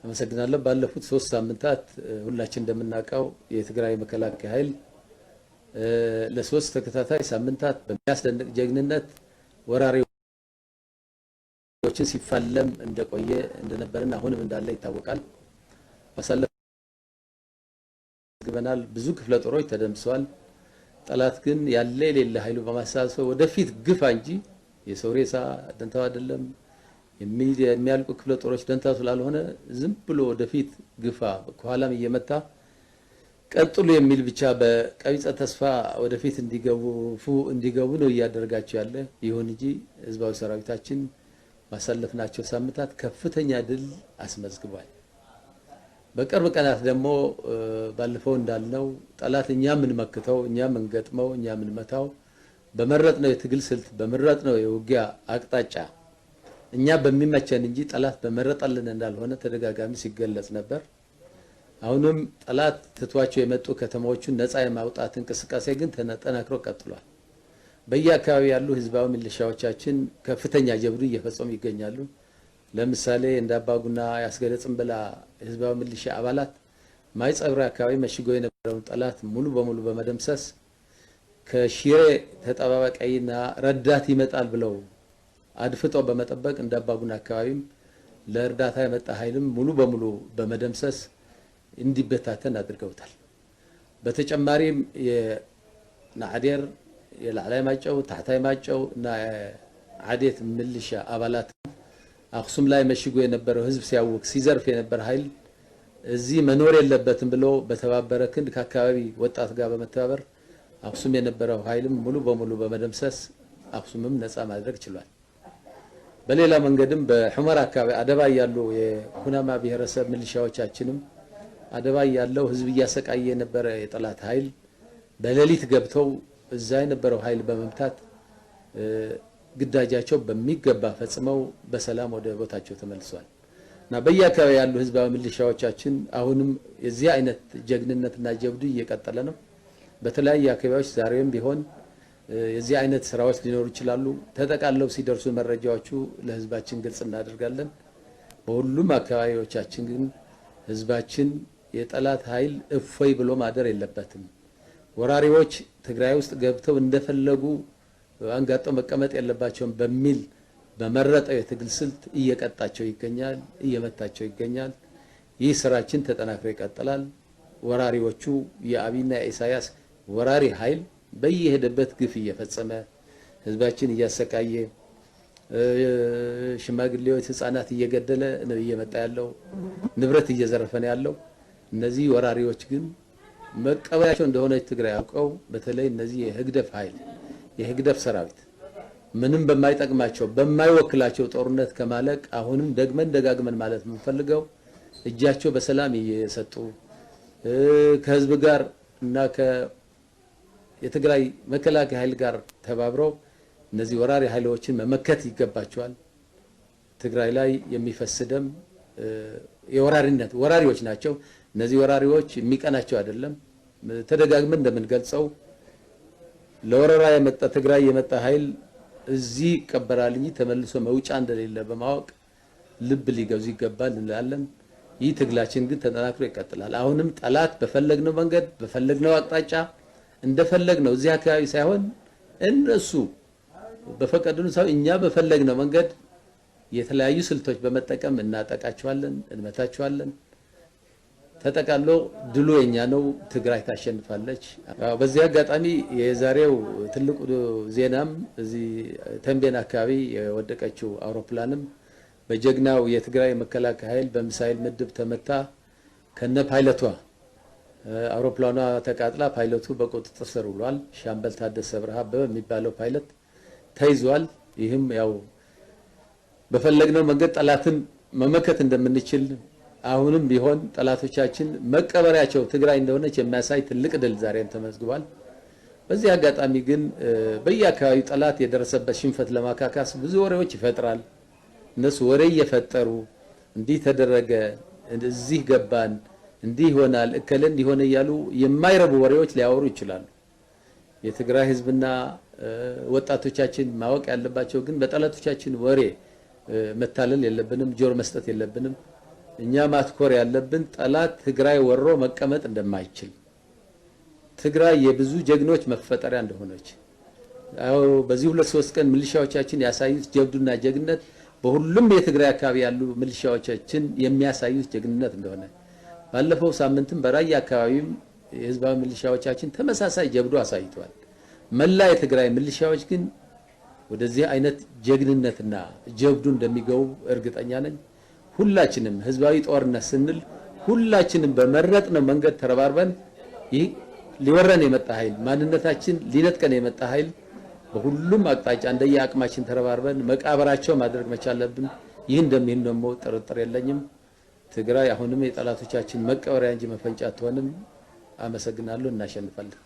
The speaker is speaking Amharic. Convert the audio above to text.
አመሰግናለሁ። ባለፉት 3 ሳምንታት ሁላችን እንደምናውቀው የትግራይ መከላከያ ኃይል ለ3 ተከታታይ ሳምንታት በሚያስደንቅ ጀግንነት ወራሪዎችን ሲፋለም እንደቆየ እንደነበርና አሁንም እንዳለ ይታወቃል። ባሳለፍነው ብዙ ክፍለ ጦሮች ተደምስሰዋል። ጠላት ግን ያለ የሌለ ኃይሉ በማሰባሰብ ወደፊት ግፋ እንጂ የሰው ሬሳ ደንታው አይደለም። የሚያልቁ ክፍለ ጦሮች ደንታው ስላልሆነ ዝም ብሎ ወደፊት ግፋ ከኋላም እየመታ ቀጥሉ የሚል ብቻ በቀቢጸ ተስፋ ወደፊት እንዲገቡ ነው እያደረጋቸው ያለ። ይሁን እንጂ ህዝባዊ ሰራዊታችን ባሳለፍናቸው ሳምንታት ከፍተኛ ድል አስመዝግቧል። በቅርብ ቀናት ደግሞ ባለፈው እንዳልነው ጠላት እኛ የምንመክተው፣ እኛ የምንገጥመው፣ እኛ የምንመታው በመረጥነው የትግል ስልት በመረጥነው የውጊያ አቅጣጫ እኛ በሚመቸን እንጂ ጠላት በመረጠልን እንዳልሆነ ተደጋጋሚ ሲገለጽ ነበር። አሁንም ጠላት ትቷቸው የመጡ ከተማዎችን ነፃ የማውጣት እንቅስቃሴ ግን ተጠናክሮ ቀጥሏል። በየአካባቢው ያሉ ህዝባዊ ሚሊሻዎቻችን ከፍተኛ ጀብዱ እየፈጸሙ ይገኛሉ። ለምሳሌ እንደ አባጉና ያስገደ ጽምብላ ህዝባዊ ሚሊሻ አባላት ማይጸብሪ አካባቢ መሽጎ የነበረውን ጠላት ሙሉ በሙሉ በመደምሰስ ከሺሬ ተጠባባቂና ረዳት ይመጣል ብለው አድፍጠው በመጠበቅ እንደ አባጉና አካባቢም ለእርዳታ የመጣ ኃይልም ሙሉ በሙሉ በመደምሰስ እንዲበታተን አድርገውታል። በተጨማሪም የናዕዴር የላዕላይ ማጨው ታሕታይ ማጨው እና ዓዴት ሚሊሻ አባላት አክሱም ላይ መሽጎ የነበረው ህዝብ ሲያውክ ሲዘርፍ የነበረ ኃይል እዚህ መኖር የለበትም ብሎ በተባበረ ክንድ ከአካባቢ ወጣት ጋር በመተባበር አክሱም የነበረው ኃይልም ሙሉ በሙሉ በመደምሰስ አክሱምም ነፃ ማድረግ ችሏል። በሌላ መንገድም በሑመራ አካባቢ አደባይ ያሉ የኩናማ ብሔረሰብ ሚሊሻዎቻችንም አደባይ ያለው ህዝብ እያሰቃየ የነበረ የጠላት ኃይል በሌሊት ገብተው እዛ የነበረው ኃይል በመምታት ግዳጃቸው በሚገባ ፈጽመው በሰላም ወደ ቦታቸው ተመልሰዋል። እና በየአካባቢ ያሉ ህዝባዊ ሚሊሻዎቻችን አሁንም የዚህ አይነት ጀግንነትና ጀብዱ እየቀጠለ ነው። በተለያዩ አካባቢዎች ዛሬም ቢሆን የዚህ አይነት ስራዎች ሊኖሩ ይችላሉ። ተጠቃለው ሲደርሱ መረጃዎቹ ለህዝባችን ግልጽ እናደርጋለን። በሁሉም አካባቢዎቻችን ግን ህዝባችን የጠላት ኃይል እፎይ ብሎ ማደር የለበትም። ወራሪዎች ትግራይ ውስጥ ገብተው እንደፈለጉ አንጋጠው መቀመጥ የለባቸውም በሚል በመረጠው የትግል ስልት እየቀጣቸው ይገኛል፣ እየመታቸው ይገኛል። ይህ ስራችን ተጠናክሮ ይቀጥላል። ወራሪዎቹ የአብይና የኢሳያስ ወራሪ ኃይል በየሄደበት ግፍ እየፈጸመ ህዝባችን እያሰቃየ ሽማግሌዎች፣ ህፃናት እየገደለ ነው እየመጣ ያለው፣ ንብረት እየዘረፈ ነው ያለው። እነዚህ ወራሪዎች ግን መቀበያቸው እንደሆነች ትግራይ አውቀው በተለይ እነዚህ የህግደፍ ኃይል የህግደፍ ሰራዊት ምንም በማይጠቅማቸው በማይወክላቸው ጦርነት ከማለቅ አሁንም ደግመን ደጋግመን ማለት የምንፈልገው እጃቸው በሰላም እየሰጡ ከህዝብ ጋር እና የትግራይ መከላከያ ኃይል ጋር ተባብረው እነዚህ ወራሪ ኃይሎችን መመከት ይገባቸዋል። ትግራይ ላይ የሚፈስ ደም የወራሪነት ወራሪዎች ናቸው። እነዚህ ወራሪዎች የሚቀናቸው አይደለም። ተደጋግመን እንደምንገልጸው ለወረራ የመጣ ትግራይ የመጣ ኃይል እዚህ ይቀበራል እንጂ ተመልሶ መውጫ እንደሌለ በማወቅ ልብ ሊገዙ ይገባል እንላለን። ይህ ትግላችን ግን ተጠናክሮ ይቀጥላል። አሁንም ጠላት በፈለግነው መንገድ በፈለግነው አቅጣጫ እንደፈለግነው እዚህ አካባቢ ሳይሆን እነሱ በፈቀዱን ሰው እኛ በፈለግነው መንገድ የተለያዩ ስልቶች በመጠቀም እናጠቃቸዋለን፣ እንመታቸዋለን። ተጠቃሎ ድሉ የኛ ነው። ትግራይ ታሸንፋለች። በዚህ አጋጣሚ የዛሬው ትልቁ ዜናም እዚህ ተንቤን አካባቢ የወደቀችው አውሮፕላንም በጀግናው የትግራይ መከላከያ ኃይል በሚሳኤል ምድብ ተመታ ከነ ፓይለቷ። አውሮፕላኗ ተቃጥላ ፓይለቱ በቁጥጥር ስር ውሏል። ሻምበል ታደሰ ብርሃ በሚባለው ፓይለት ተይዟል። ይህም ያው በፈለግነው መንገድ ጠላትን መመከት እንደምንችል አሁንም ቢሆን ጠላቶቻችን መቀበሪያቸው ትግራይ እንደሆነች የሚያሳይ ትልቅ ድል ዛሬም ተመዝግቧል። በዚህ አጋጣሚ ግን በየአካባቢው ጠላት የደረሰበት ሽንፈት ለማካካስ ብዙ ወሬዎች ይፈጥራል። እነሱ ወሬ እየፈጠሩ እንዲህ ተደረገ፣ እዚህ ገባን፣ እንዲህ ይሆናል፣ እከለ እንዲሆነ እያሉ የማይረቡ ወሬዎች ሊያወሩ ይችላሉ። የትግራይ ህዝብና ወጣቶቻችን ማወቅ ያለባቸው ግን በጠላቶቻችን ወሬ መታለል የለብንም፣ ጆሮ መስጠት የለብንም። እኛ ማትኮር ያለብን ጠላት ትግራይ ወሮ መቀመጥ እንደማይችል፣ ትግራይ የብዙ ጀግኖች መፈጠሪያ እንደሆነች፣ አዎ በዚህ 2-3 ቀን ሚሊሻዎቻችን ያሳዩት ጀብዱና ጀግነት በሁሉም የትግራይ አካባቢ ያሉ ሚሊሻዎቻችን የሚያሳዩት ጀግንነት እንደሆነ፣ ባለፈው ሳምንትም በራያ አካባቢም የህዝባዊ ሚሊሻዎቻችን ተመሳሳይ ጀብዱ አሳይተዋል። መላ የትግራይ ሚሊሻዎች ግን ወደዚህ አይነት ጀግንነትና ጀብዱ እንደሚገቡ እርግጠኛ ነኝ። ሁላችንም ህዝባዊ ጦርነት ስንል ሁላችንም በመረጥነው መንገድ ተረባርበን ይህ ሊወረን የመጣ ኃይል፣ ማንነታችን ሊነጥቀን የመጣ ኃይል በሁሉም አቅጣጫ እንደየ አቅማችን ተረባርበን መቃብራቸው ማድረግ መቻል አለብን። ይህ እንደሚሆን ደግሞ ጥርጥር የለኝም። ትግራይ አሁንም የጠላቶቻችን መቀበሪያ እንጂ መፈንጫ አትሆንም። አመሰግናለሁ። እናሸንፋለን።